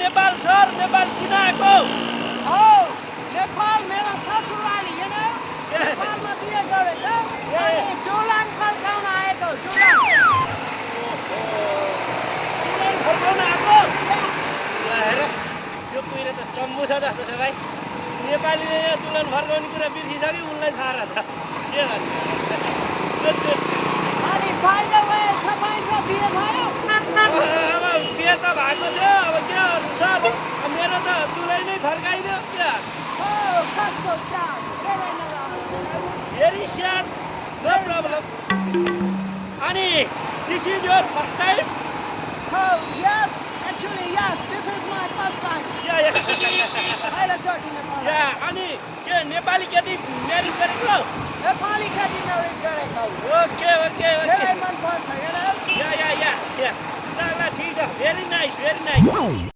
Nepal sir Nepal किन आएको हो नेपाल मेरो ससुराली you know नेपालमा बिहे गरेको अनि डोलान फर्काउन आएको डोलान फर्काउन आएको ल हेर यो कुहिरो त चम्बु छ जस्तो छ भाइ नेपालीले यहाँ दुल्हन फर्काउने कुरा बिर्सिसक्यो उनलाई थाहा रहेछ के गर्नु अनि by the way तपाईको बिहे भयो अब बिहे त भएको थियो अब के गर्नु सर मेरो त दुलै नै फर्काइदियो क्या oh कस्तो sad very नराम्रो very sad no problem अनि this is your first time oh yes actually yes this is my first time पहिलोचोटि नेपाल अनि के नेपाली केटी म्यारेज गरेको नेपाली केटी म्यारेज गरेको ओके ओके ओके धेरै मन पर्छ you know या ल ल ठिक छ भेरी नाइस